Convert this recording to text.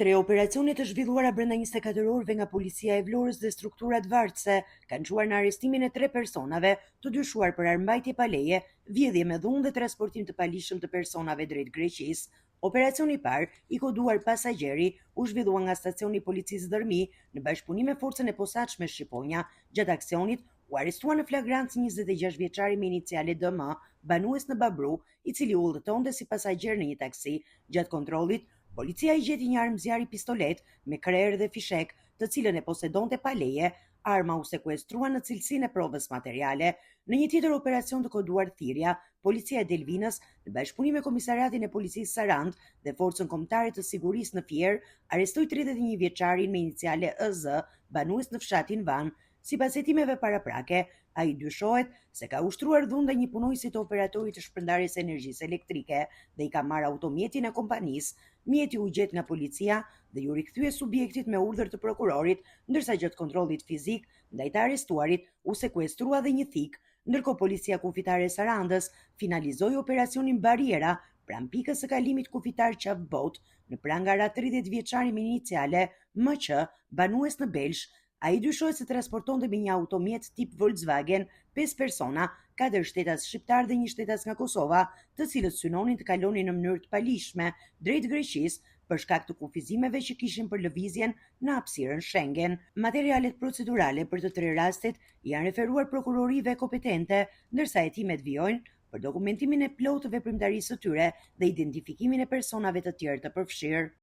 Tre operacione të zhvilluara brenda 24 orëve nga policia e Vlorës dhe strukturat vartëse kanë çuar në arrestimin e tre personave të dyshuar për armëmbajtje pa leje, vjedhje me dhunë dhe transportim të paligjshëm të personave drejt Greqisë. Operacioni i parë, i koduar Pasagjeri, u zhvillua nga stacioni i policisë Dhërmi në bashkëpunim me forcën e posaçme Shqiponja. Gjatë aksionit, u arrestua në flagrancë 26 vjeçari me iniciale DM, banues në Babrru, i cili udhëtonte si pasagjer në një taksi. Gjatë kontrollit, Policia i gjeti një armë zjarri pistoletë me krerë dhe fishek, të cilën e posedonte pa leje. Arma u sekuestrua në cilësinë e provës materiale. Në një tjetër operacion të koduar Thirrja, Policia e Delvinës, në bashkëpunim me Komisariatin e Policisë Sarandë dhe Forcën Kombëtare të Sigurisë në Fier, arrestoi 31 vjeçarin me iniciale EZ, banues në fshatin Vanë. Sipas hetimeve paraprake, ai dyshohet se ka ushtruar dhunë ndaj një punonjësi të operatorit të shpërndarjes së energjisë elektrike dhe i ka marrë automjetin e kompanisë. Mjeti u gjet nga policia dhe iu rikthye subjektit me urdhër të prokurorit, ndërsa gjatë kontrollit fizik ndaj të arrestuarit u sekuestrua dhe një thikë. Ndërkohë policia kufitare e Sarandës finalizoi operacionin Barriera pranë pikës së kalimit kufitar Qafë Botë, në pranga ra 30 vjeçari me iniciale MC, banues në Belsh. Ai dyshohet se transportonte me një automjet tip Volkswagen pesë persona, katër shtetas shqiptarë dhe një shtetas nga Kosova, të cilët synonin të kalonin në mënyrë të paligjshme drejt Greqisë për shkak të kufizimeve që kishin për lëvizjen në hapësirën Schengen. Materialet procedurale për të tre rastet i janë referuar prokurorive kompetente, ndërsa hetimet vijojnë për dokumentimin e plotë të veprimtarisë së tyre dhe identifikimin e personave të tjerë të përfshirë.